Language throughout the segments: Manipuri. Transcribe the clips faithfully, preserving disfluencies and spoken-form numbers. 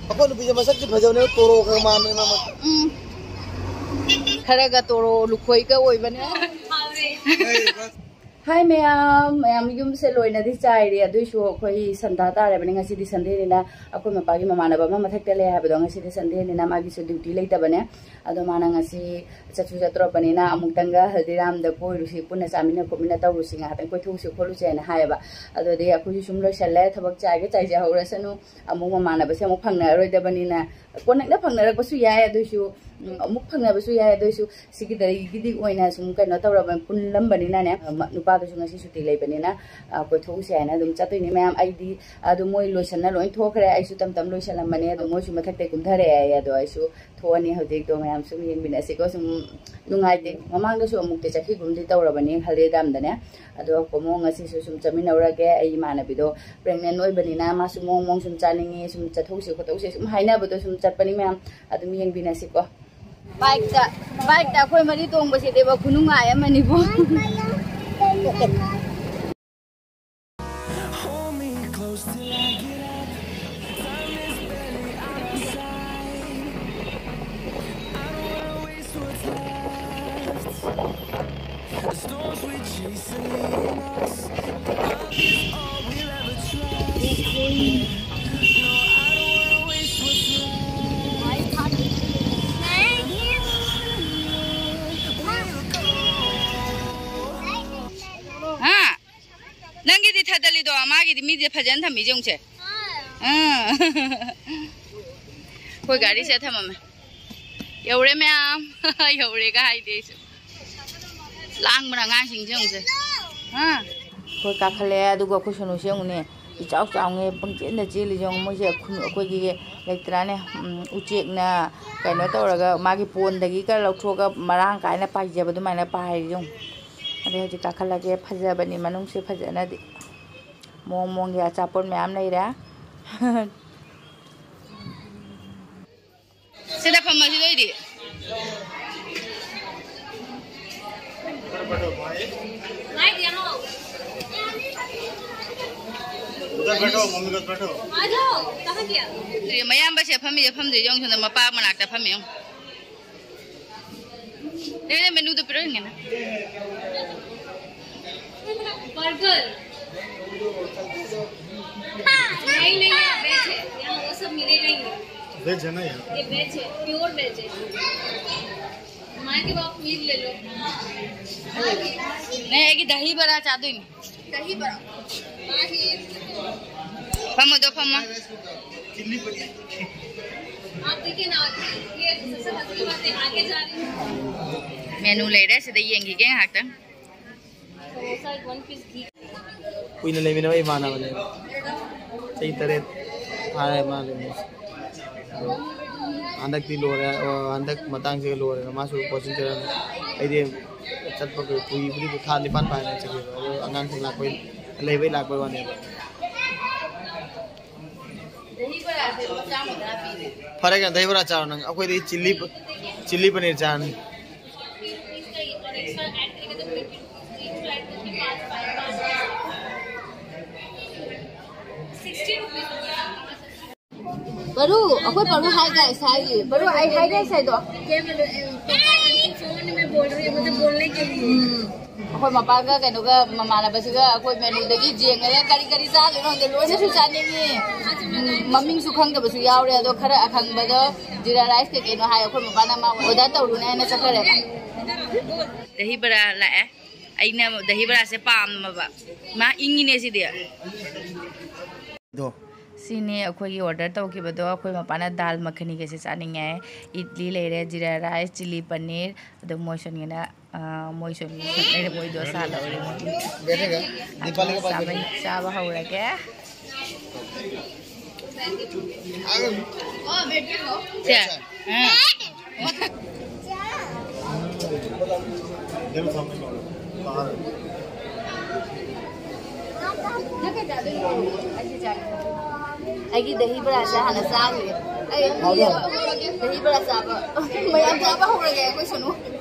ꯑꯩꯈꯣꯏ ꯅꯨꯄꯤꯁꯦ ꯃꯁꯛꯇꯤ ꯐꯖꯕꯅꯦ, ꯇꯣꯔꯣ ꯈꯔ ꯃꯥꯟꯕꯅꯦ ꯃꯥ ꯃꯁꯛ꯫ ꯎꯝ꯫ ꯈꯔꯒ ꯇꯣꯔꯣ ꯂꯨꯈꯣꯏꯒ ꯑꯣꯏꯕꯅꯦ꯫ ꯍꯥꯏ ꯃꯌꯥꯝ, ꯃꯌꯥꯝ ꯌꯨꯝꯁꯦ ꯂꯣꯏꯅꯗꯤ ꯆꯥꯏꯔꯦ, ꯑꯗꯨꯏꯁꯨ ꯑꯩꯈꯣꯏ ꯁꯟꯗꯥ ꯇꯥꯔꯕꯅꯤ꯫ ꯉꯁꯤꯗꯤ ꯁꯟꯗꯦꯅꯤꯅ ꯑꯩꯈꯣꯏ ꯃꯄꯥꯒꯤ ꯃꯃꯥꯟꯅꯕ ꯑꯃ ꯃꯊꯛꯇ ꯂꯩ ꯍꯥꯏꯕꯗꯣ, ꯉꯁꯤꯗꯤ ꯁꯟꯗꯦꯅꯤꯅ ꯃꯥꯒꯤꯁꯨ ꯗ꯭ꯌꯨꯇꯤ ꯂꯩꯇꯕꯅꯦ꯫ ꯑꯗꯣ ꯃꯥꯅ ꯉꯁꯤ ꯆꯠꯁꯨ ꯆꯠꯇꯣꯔꯛꯄꯅꯤꯅ ꯑꯃꯨꯛꯇꯪꯒ ꯍꯜꯗꯤꯔꯥꯝꯗ ꯀꯣꯏꯔꯨꯁꯤ, ꯄꯨꯟꯅ ꯆꯥꯃꯤꯟꯅ ꯈꯣꯠꯃꯤꯟꯅ ꯇꯧꯔꯨꯁꯤ, ꯉꯥꯏꯍꯥꯛꯇꯪ ꯀꯣꯏꯊꯣꯛꯎꯁꯤ ꯈꯣꯠꯂꯨꯁꯤ ꯍꯥꯏꯅ ꯍꯥꯏꯌꯦꯕ꯫ ꯑꯗꯨꯗꯤ ꯑꯩꯈꯣꯏꯁꯨ ꯁꯨꯝ ꯂꯣꯏꯁꯜꯂꯦ, ꯊꯕꯛ ꯆꯥꯏꯒꯦ ꯆꯥꯏꯖꯍꯧꯔꯁꯅꯨ, ꯑꯃꯨꯛ ꯃꯃꯥꯟꯅꯕꯁꯦ ꯑꯃꯨꯛ ꯐꯪꯅꯔꯔꯣꯏꯗꯕꯅꯤꯅ꯫ ꯀꯣꯟꯅ ꯐꯪꯅꯔꯛꯄꯁꯨ ꯌꯥꯏ, ꯑꯗꯨꯏꯁꯨ, ꯎꯝ, ꯑꯃꯨꯛ ꯐꯪꯅꯕꯁꯨ ꯌꯥꯏ, ꯑꯗꯨꯏꯁꯨ ꯁꯤꯒꯤꯗꯒꯤꯗꯤ ꯑꯣꯏꯅ ꯁꯨꯝ ꯀꯩꯅꯣ ꯇꯧꯔꯕ ꯄꯨꯜꯂꯝꯕꯅꯤꯅꯅꯦ, ꯃ-, ꯅꯨꯄꯥꯗꯨꯁꯨ ꯉꯁꯤ ꯁꯨꯇꯤ ꯂꯩꯕꯅꯤꯅ, ꯑ, ꯀꯣꯏꯊꯣꯛꯎꯁꯦ ꯍꯥꯏꯅ ꯑꯗꯨꯝ ꯆꯠꯇꯣꯏꯅꯤ ꯃꯌꯥꯝ꯫ ꯑꯩꯗꯤ ꯑꯗꯨ ꯃꯣꯏ ꯂꯣꯏꯁꯟꯅ ꯂꯣꯏ ꯊꯣꯛꯈ꯭ꯔꯦ, ꯑꯩꯁꯨ ꯇꯝ ꯇꯝ ꯂꯣꯏꯁꯜꯂꯝꯕꯅꯦ, ꯑꯗꯣ ꯃꯣꯏꯁꯨ ꯃꯊꯛꯇꯩ ꯀꯨꯝꯊꯔꯛꯑꯦ ꯍꯥꯏꯌꯦ꯫ ꯑꯗꯣ ꯑꯩꯁꯨ ꯊꯣꯛꯑꯅꯤ ꯍꯧꯖꯤꯛꯇꯣ, ꯃꯌꯥꯝ ꯁꯨꯝ ꯌꯦꯡꯃꯤꯟꯅꯁꯤꯀꯣ꯫ ꯁꯨꯝ ꯅꯨꯡꯉꯥꯏꯇꯦ, ꯃꯃꯥꯡꯗꯁꯨ ꯑꯃꯨꯛꯇꯤ ꯆꯠꯈꯤꯒꯨꯝꯗꯤ ꯇꯧꯔꯕꯅꯤ ꯍꯜꯗꯤꯔꯥꯝꯗꯅꯦ꯫ ꯑꯗꯣ ꯀꯣꯃꯣ ꯉꯁꯤꯁꯨ ꯁꯨꯝ ꯆꯠꯃꯤꯟꯅꯧꯔꯒꯦ, ꯑꯩ ꯏꯃꯥꯟꯅꯕꯤꯗꯣ ꯄ꯭ꯔꯦꯒꯅꯦꯟ ꯑꯣꯏꯕꯅꯤꯅ ꯃꯥꯁꯨ ꯃꯑꯣꯡ ꯃꯑꯣꯡ ꯁꯨꯝ ꯆꯥꯅꯤꯡꯉꯤ, ꯁꯨꯝ ꯆꯠꯊꯣꯛꯁꯤ ꯈꯣꯠꯇꯣꯛꯁꯤ ꯁꯨꯝ ꯍꯥꯏꯅꯕꯗꯣ ꯁꯨꯝ ꯆꯠꯄꯅꯤ ꯃꯌꯥꯝ꯫ ꯑꯗꯨꯝ ꯌꯦꯡꯕꯤꯅꯁꯤꯀꯣ꯫ ꯕꯥꯏꯛꯇ, ꯕꯥꯏꯛꯇ ꯑꯩꯈꯣꯏ ꯃꯔꯤ ꯇꯣꯡꯕꯁꯤꯗꯤꯕ ꯈꯨꯅꯨꯡꯉꯥꯏ ꯑꯃꯅꯤꯕꯨ꯫ Hold me close till I get up. Time is barely on our side. I don't wanna waste what's left. The storms we chase are leading us. Love is all we'll ever trust. No, I don't wanna waste what's left. We'll go. ꯍꯥ? ꯅꯪꯒꯤꯗꯤ ꯊꯥꯗꯠꯂꯤꯗꯣ, ꯃꯥꯒꯤꯗꯤ ꯃꯤꯁꯦ ꯐꯖꯅ ꯊꯝꯃꯤꯁꯦ ꯌꯦꯡꯉꯨꯁꯦ꯫ ꯑꯥ꯫ ꯑꯩꯈꯣꯏ ꯒꯥꯔꯤꯁꯦ ꯊꯝꯃꯝꯃꯦ꯫ ꯌꯧꯔꯦ ꯃꯌꯥꯝ꯫ ꯌꯧꯔꯦꯒ ꯍꯥꯏꯗꯦ ꯑꯩꯁꯨ꯫ ꯂꯥꯡꯕꯅ ꯑꯉꯥꯡꯁꯤꯡꯁꯦ ꯌꯦꯡꯉꯨꯁꯦ꯫ ꯍꯥ? ꯑꯩꯈꯣꯏ ꯀꯥꯈꯠꯂꯛꯑꯦ, ꯑꯗꯨꯒ ꯑꯩꯈꯣꯏ ꯁꯣꯅꯨꯁꯦ ꯌꯦꯡꯉꯨꯅꯦ꯫ ꯏꯆꯥꯎ ꯆꯥꯎꯉꯩ ꯄꯪꯆꯦꯟꯗ ꯆꯦꯜꯂꯤꯁꯦ ꯌꯦꯡꯉꯨ꯫ ꯃꯣꯏꯁꯦ ꯈꯨꯟ-, ꯑꯩꯈꯣꯏꯒꯤ ꯂꯩꯇ꯭ꯔꯥꯅꯦ, ꯎꯝ, ꯎꯆꯦꯛꯅ ꯀꯩꯅꯣ ꯇꯧꯔꯒ ꯃꯥꯒꯤ ꯄꯣꯟꯗꯒꯤꯒ ꯂꯧꯊꯣꯛꯑꯒ ꯃꯔꯥꯡ ꯀꯥꯏꯅ ꯄꯥꯏꯖꯕ ꯑꯗꯨꯃꯥꯏꯅ ꯄꯥꯏꯔꯤ ꯌꯦꯡꯉꯨ꯫ ꯑꯗꯣ ꯍꯧꯖꯤꯛ ꯀꯥꯈꯠꯂꯒꯦ꯫ ꯐꯖꯕꯅꯤ ꯃꯅꯨꯡꯁꯦ ꯐꯖꯅꯗꯤ꯫ ꯃꯑꯣꯡ ꯃꯑꯣꯡꯒꯤ ꯑꯆꯥꯄꯣꯠ ꯃꯌꯥꯝ ꯂꯩꯔꯦ꯫ ꯁꯤꯗ ꯐꯝꯃꯁꯤ ꯅꯣꯏꯗꯤ꯫ उधर बैठो, मम्मी के पास बैठो। आ जाओ, कहाँ गया? ꯃꯌꯥꯝꯕꯁꯦ ꯐꯝꯃꯤꯁꯦ ꯐꯝꯗ꯭ꯔꯤꯁꯦ ꯌꯦꯡꯉꯨ, ꯁꯣꯝꯗ ꯃꯄꯥ ꯃꯅꯥꯛꯇ ꯐꯝꯃꯤ ꯌꯦꯡꯉꯨ꯫ ꯂꯩ, ꯂꯩ, ꯃꯦꯅꯨꯗꯣ ꯄꯤꯔꯛꯑꯣ ꯌꯦꯡꯒꯦꯅ꯫ बर्गर। नहीं, नहीं, ये वेज है। यहाँ वो सब मिलेगा ही नहीं। वेज है ना यहाँ? ये वेज है, प्योर वेज है। माँ के बाप मीट ले लो। नहीं, एक ही दही बड़ा चादो ही। दही बड़ा। माँ की। फमो दो, फमो। आप देखिए ना, ये सबसे मजे की बात है, आगे जा रही है। ꯃꯦꯅꯨ ꯂꯩꯔꯦ, ꯁꯤꯗ ꯌꯦꯡꯈꯤꯒꯦ ꯉꯥꯏꯍꯥꯛꯇꯪ꯫ ꯀꯨꯏꯅ ꯂꯩꯃꯤꯟꯅꯕ ꯏꯃꯥꯟꯅꯕꯅꯦꯕ꯫ ꯆꯍꯤ ꯇꯔꯦꯠ ꯐꯥꯔꯦ ꯃꯥ ꯂꯩꯃꯤꯟꯅꯕꯁꯦ꯫ ꯑꯗꯣ ꯍꯟꯗꯛꯇꯤ ꯂꯣꯏꯔꯦ, ꯑꯣ, ꯍꯟꯗꯛ ꯃꯇꯥꯡꯁꯤꯒ ꯂꯣꯏꯔꯦ꯫ ꯃꯥꯁꯨ ꯀꯣꯆꯤꯡ ꯆꯠꯂꯅꯤ꯫ ꯑꯩꯗꯤ ꯆꯠꯄ ꯀꯨꯏ-, ꯀꯨꯏꯕꯨꯗꯤ ꯊꯥ ꯅꯤꯄꯥꯟ ꯐꯥꯔꯦ ꯆꯠꯈꯤꯕ꯫ ꯑꯗꯣ ꯑꯉꯥꯡꯁꯤꯡ ꯂꯥꯛꯄꯩ, ꯂꯩꯕꯩ ꯂꯥꯛꯄꯩ ꯋꯥꯅꯦꯕ꯫ ꯐꯔꯦ ꯀꯩꯅꯣ, ꯗꯍꯤ ꯕꯣꯔꯥ ꯆꯥꯔꯣ ꯅꯪ꯫ ꯑꯩꯈꯣꯏꯗꯤ ꯆꯤꯂꯤ, ꯆꯤꯂꯤ ꯄꯅꯤꯔ ꯆꯥꯔꯅꯤ꯫ ꯕꯔꯨ, ꯑꯩꯈꯣꯏ ꯕꯔꯨ ꯍꯥꯏ ꯒꯥꯏꯁ ꯍꯥꯏꯔꯤ꯫ ꯕꯔꯨ, ꯑꯩ ꯍꯥꯏ ꯒꯥꯏꯁ ꯍꯥꯏꯗꯣ꯫ ꯎꯝ꯫ ꯑꯩꯈꯣꯏ ꯃꯄꯥꯒ ꯀꯩꯅꯣꯒ ꯃꯃꯥꯟꯅꯕꯁꯤꯒ ꯑꯩꯈꯣꯏ ꯃꯦꯅꯨꯗꯒꯤ ꯌꯦꯡꯉꯒ ꯀꯔꯤ ꯀꯔꯤ ꯆꯥꯗꯣꯏꯅꯣ ꯈꯪꯗꯦ, ꯂꯣꯏꯅꯁꯨ ꯆꯥꯅꯤꯡꯉꯤ꯫ ꯎꯝ, ꯃꯃꯤꯡꯁꯨ ꯈꯪꯗꯕꯁꯨ ꯌꯥꯎꯔꯦ, ꯑꯗꯣ ꯈꯔ ꯑꯈꯪꯕꯗꯣ ꯖꯤꯔꯥ ꯔꯥꯏꯁ ꯀꯩ ꯀꯩꯅꯣ ꯍꯥꯏ, ꯑꯩꯈꯣꯏ ꯃꯄꯥꯅ ꯃꯥ ꯑꯣꯔꯗꯔ ꯇꯧꯔꯨꯅꯦ ꯍꯥꯏꯅ ꯆꯠꯈꯔꯦ꯫ ꯗꯍꯤ ꯕꯔꯥ ꯂꯥꯛꯑꯦ꯫ ꯑꯩꯅ ꯗꯍꯤ ꯕꯔꯥꯁꯦ ꯄꯥꯝꯃꯕ꯫ ꯃꯥ ꯏꯪꯉꯤꯅꯦ ꯁꯤꯗꯤ꯫ ꯑꯗꯣ꯫ ꯁꯤꯅꯤ ꯑꯩꯈꯣꯏꯒꯤ ꯑꯣꯔꯗꯔ ꯇꯧꯈꯤꯕꯗꯣ꯫ ꯑꯩꯈꯣꯏ ꯃꯄꯥꯅ ꯗꯥꯜ ꯃꯈꯅꯤꯒꯁꯦ ꯆꯥꯅꯤꯡꯉꯦ꯫ ꯏꯗꯂꯤ ꯂꯩꯔꯦ, ꯖꯤꯔꯥ ꯔꯥꯏꯁ, ꯆꯤꯂꯤ ꯄꯅꯤꯔ, ꯑꯗꯣ ꯃꯣꯏꯁꯟꯒꯤꯅ, ꯑ, ꯃꯣꯏꯁꯟꯒꯤ ꯂꯩꯔꯦ, ꯃꯣꯏꯗꯣ ꯁꯥ ꯂꯧꯔꯦ ꯃꯣꯏꯒꯤ꯫ ꯆꯥꯕ, ꯆꯥꯕ ꯍꯧꯔꯒꯦ꯫ ꯁꯦ꯫ ꯑ꯫ ꯑꯩꯒꯤ ꯗꯍꯤ ꯕꯔꯥꯁꯦ ꯍꯥꯟꯅ ꯆꯥꯈꯤꯒꯦ꯫ ꯑꯩ ꯗꯍꯤ ꯕꯔꯥ ꯆꯥꯕ ꯃꯌꯥꯝ ꯆꯥꯕ ꯍꯧꯔꯒꯦ ꯑꯩꯈꯣꯏ ꯁꯣꯅꯨ꯫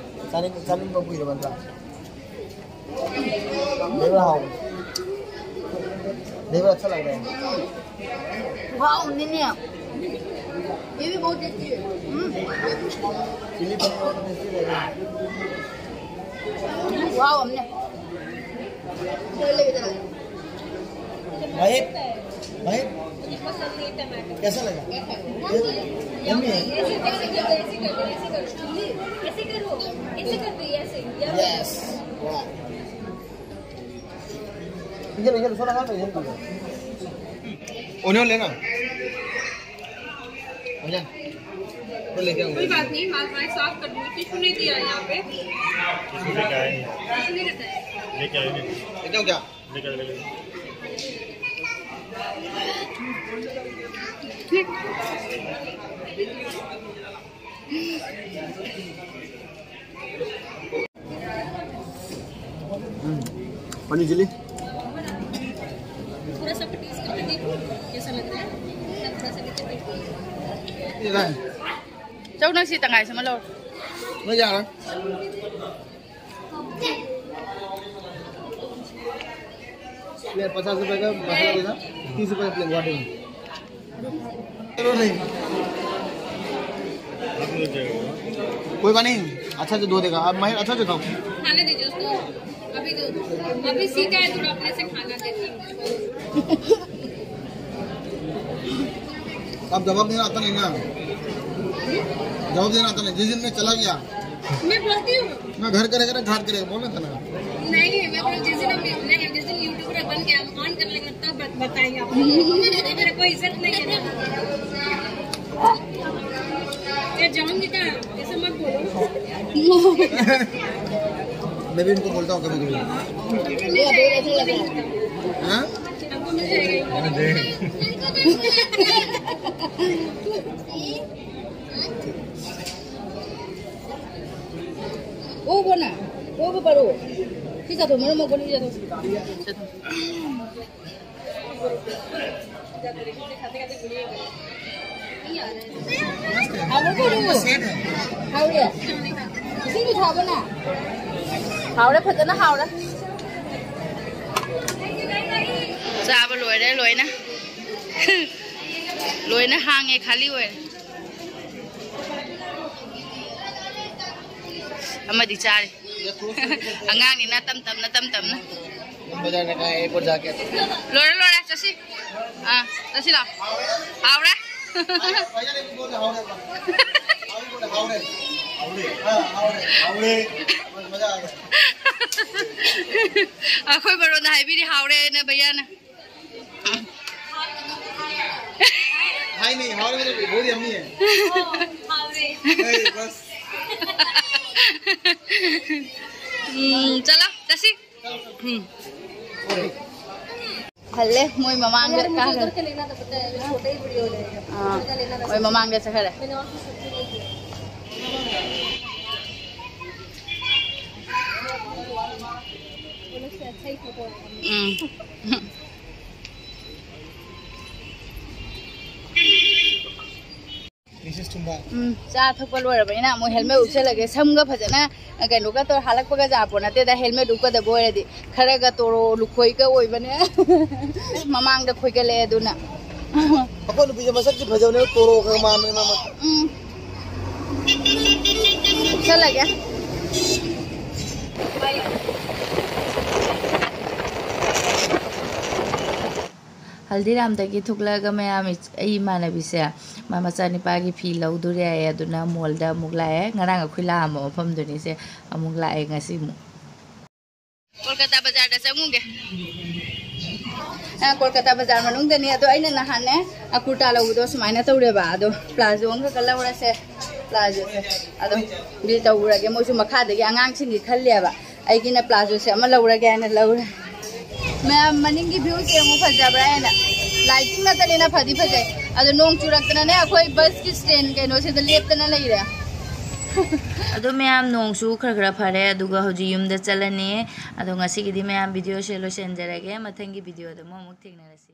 ꯆꯥꯅꯤꯡ-, ꯆꯥꯅꯤꯡꯕ ꯀꯨꯏꯔꯕ ꯅꯠꯇ꯭ꯔꯥ? ꯗꯍꯤ ꯕꯔꯥ ꯍꯥꯎꯕꯅꯦ꯫ ꯗꯍꯤ ꯕꯔꯥ ꯆꯠꯂꯒꯦ꯫ ꯈꯨꯍꯥꯎ ꯑꯃꯅꯤꯅꯦ꯫ ये भी बहुत टेस्टी है। हम्म। चिली पनीर और टेस्टी लग रहा है। वाओ, हमने बोले इधर। भाई, भाई, कैसा लगा? यम्मी है। ऐसे करो, ऐसे करो, ऐसे करो। ऐसे करो, ऐसे करो, ऐसे। यस। वाह। इधर, इधर, थोड़ा सा इधर को। Onion लेना। Onion। तो लेके आऊंगा। कोई बात नहीं, माल भाई साफ कर दूंगी, टिश्यू नहीं दिया यहाँ पे। टिश्यू लेके आएंगे। टिश्यू नहीं रहता है। लेके आएंगे। लेके आऊँ क्या? लेके आएंगे, लेके आएंगे। पनीर चिली। थोड़ा सा टेस्ट करके देखो, कैसा लग रहा है। थोड़ा सा लेके देखो। ये रहा है। चौक नक्सी तंगाई से मतलब। मैं जा रहा। प्लेट पचास रुपए का, बाकी का तीस रुपए का प्लेट, वाटर। चलो नहीं। कोई बात नहीं, अच्छा से धो देगा। अब मैं अच्छा से खाऊं। खाने दीजिए उसको, अभी दो, अभी सीखा है थोड़ा अपने से खाना देती। अब जवाब देना आता नहीं ना, जवाब देना आता नहीं। जिस दिन मैं चला गया, मैं बोलती हूँ। मैं घर करे करे घाट करे बोले था ना। नहीं, मैं बोल, जिस दिन हम, नहीं, जिस दिन यूट्यूबर बन गया, हम ऑन कर लेंगे, तब बत-, बताएंगे आपको। मेरे को इज्जत नहीं है ना। ये जाऊंगी कहाँ? ऐसे मत बोलो। मैं भी इनको बोलता हूँ कभी कभी। हमको मिल जाएगा, इनको नहीं बोलता। हाँ? हमको मिल जाएगा, इनको नहीं बोलता। Obo na, obo paro. Kisa to, mero mo koni kisa to. Haure paro. Haure. Isi ni thabo na. Haure, phajana haure. ꯆꯥꯕ ꯂꯣꯏꯔꯦ, ꯂꯣꯏꯅ꯫ ꯂꯣꯏꯅ ꯍꯥꯡꯉꯦ, ꯈꯥꯂꯤ ꯑꯣꯏꯔꯦ꯫ ꯑꯃꯗꯤ ꯆꯥꯔꯤ꯫ ꯑꯉꯥꯡꯅꯤꯅ ꯇꯞ ꯇꯞꯅ, ꯇꯞ ꯇꯞꯅ꯫ ꯕꯖꯥꯔ ꯅꯛꯅ ꯑꯦꯌꯔꯄꯣꯔꯠ ꯖꯥꯀꯦꯠ꯫ ꯂꯣꯏꯔꯦ, ꯂꯣꯏꯔꯦ, ꯆꯠꯁꯤ꯫ ꯑꯥ, ꯆꯠꯁꯤ ꯂꯥꯛꯑꯣ꯫ ꯍꯥꯎꯔꯦ? ꯍꯥꯎꯔꯦ꯫ ꯑꯩꯈꯣꯏ ꯃꯔꯣꯟꯗ ꯍꯥꯏꯕꯤꯔꯤ ꯍꯥꯎꯔꯦꯅ ꯚꯩꯌꯥꯅ꯫ ꯍꯥꯏꯅꯤ, ꯍꯥꯎꯔꯦ, ꯕꯣꯔꯤ ꯑꯃꯅꯤ꯫ ꯍꯥꯎꯔꯦ꯫ ꯑꯩ ꯕꯁ꯫ ꯎꯝ, ꯆꯠꯂꯣ, ꯆꯠꯁꯤ꯫ ꯎꯝ꯫ ꯍꯜꯂꯦ, ꯃꯣꯏ ꯃꯃꯥꯡꯗ ꯀꯥꯈ꯭ꯔꯦ꯫ ꯑꯥ, ꯃꯣꯏ ꯃꯃꯥꯡꯗ ꯆꯠꯈ꯭ꯔꯦ꯫ ꯎꯝ꯫ ꯎꯝ, ꯆꯥ ꯊꯛꯄ ꯂꯣꯏꯔꯕꯅꯤꯅ ꯑꯃꯨꯛ helmet ꯎꯞꯁꯜꯂꯒꯦ꯫ ꯁꯝꯒ ꯐꯖꯅ ꯀꯩꯅꯣꯒ ꯇꯧꯔ ꯍꯜꯂꯛꯄꯒ ꯌꯥꯄꯣ ꯅꯠꯇꯦꯗ, helmet ꯎꯞꯀꯗꯕ ꯑꯣꯏꯔꯗꯤ꯫ ꯈꯔꯒ ꯇꯣꯔꯣ ꯂꯨꯈꯣꯏꯒ ꯑꯣꯏꯕꯅꯦ꯫ ꯃꯃꯥꯡꯗ ꯈꯣꯏꯒꯠꯂꯛꯑꯦ ꯑꯗꯨꯅ꯫ ꯑꯩꯈꯣꯏ ꯅꯨꯄꯤꯁꯦ ꯃꯁꯛꯇꯤ ꯐꯖꯕꯅꯦ, ꯇꯣꯔꯣ ꯈꯔ ꯃꯥꯟꯕꯅꯦ ꯃꯥ꯫ ꯎꯝ꯫ ꯎꯞꯁꯜꯂꯒꯦ꯫ ꯍꯜꯗꯤꯔꯥꯝꯗꯒꯤ ꯊꯣꯛꯂꯛꯑꯒ ꯃꯌꯥꯝ, ꯑꯩ ꯏꯃꯥꯟꯅꯕꯤꯁꯦ ꯃꯥ ꯃꯆꯥꯅꯤꯄꯥꯒꯤ ꯐꯤ ꯂꯧꯗꯣꯔꯦ ꯍꯥꯏꯌꯦ, ꯑꯗꯨꯅ ꯃꯣꯜꯗ ꯑꯃꯨꯛ ꯂꯥꯛꯑꯦ꯫ ꯉꯔꯥꯡ ꯑꯩꯈꯣꯏ ꯂꯥꯛꯑꯝꯕ ꯃꯐꯝꯗꯨꯅꯤꯁꯦ, ꯑꯃꯨꯛ ꯂꯥꯛꯑꯦ ꯉꯁꯤ ꯑꯃꯨꯛ꯫ ꯀꯣꯜꯀꯇꯥ ꯕꯖꯥꯔꯗ ꯆꯪꯉꯨꯒꯦ꯫ ꯑ, ꯀꯣꯜꯀꯇꯥ ꯕꯖꯥꯔ ꯃꯅꯨꯡꯗꯅꯤ꯫ ꯑꯗꯣ ꯑꯩꯅ ꯅꯍꯥꯟꯅꯦ, ꯑ, ꯀꯨꯔꯇꯥ ꯂꯧꯕꯗꯣ ꯁꯨꯃꯥꯏꯅ ꯇꯧꯔꯦꯕ꯫ ꯑꯗꯣ ꯄ꯭ꯂꯥꯖꯣ ꯑꯃꯈꯛꯀ ꯂꯧꯔꯁꯦ, ꯄ꯭ꯂꯥꯖꯣꯁꯦ꯫ ꯑꯗꯣ ꯕꯤꯜ ꯇꯧꯔꯒꯦ꯫ ꯃꯣꯏꯁꯨ ꯃꯈꯥꯗꯒꯤ ꯑꯉꯥꯡꯁꯤꯡꯒꯤ ꯈꯜꯂꯦꯕ꯫ ꯑꯩꯒꯤꯅ ꯄ꯭ꯂꯥꯖꯣꯁꯦ ꯑꯃ ꯂꯧꯔꯒꯦ ꯍꯥꯏꯅ ꯂꯧꯔꯦ꯫ ꯃꯌꯥꯝ ꯃꯅꯤꯡꯒꯤ viewꯁꯦ ꯌꯦꯡꯉꯨ, ꯐꯖꯕ꯭ꯔꯥ ꯍꯥꯏꯅ꯫ Lighting ꯅꯠꯇꯅꯤꯅ ꯐꯗꯤ ꯐꯖꯩ꯫ ꯑꯗꯣ ꯅꯣꯡ ꯆꯨꯔꯛꯇꯅꯅꯦ, ꯑꯩꯈꯣꯏ busꯀꯤ stand ꯀꯩꯅꯣꯁꯤꯗ ꯂꯦꯞꯇꯅ ꯂꯩꯔꯦ꯫ ꯑꯗꯣ ꯃꯌꯥꯝ, ꯅꯣꯡꯁꯨ ꯈꯔ ꯈꯔ ꯐꯔꯦ, ꯑꯗꯨꯒ ꯍꯧꯖꯤꯛ ꯌꯨꯝꯗ ꯆꯠꯂꯅꯤ꯫ ꯑꯗꯣ ꯉꯁꯤꯒꯤꯗꯤ ꯃꯌꯥꯝ videoꯁꯦ ꯂꯣꯏꯁꯤꯟꯖꯔꯒꯦ꯫ ꯃꯊꯪꯒꯤ videoꯗ ꯑꯃꯨꯛ, ꯑꯃꯨꯛ ꯊꯦꯡꯅꯔꯁꯤ꯫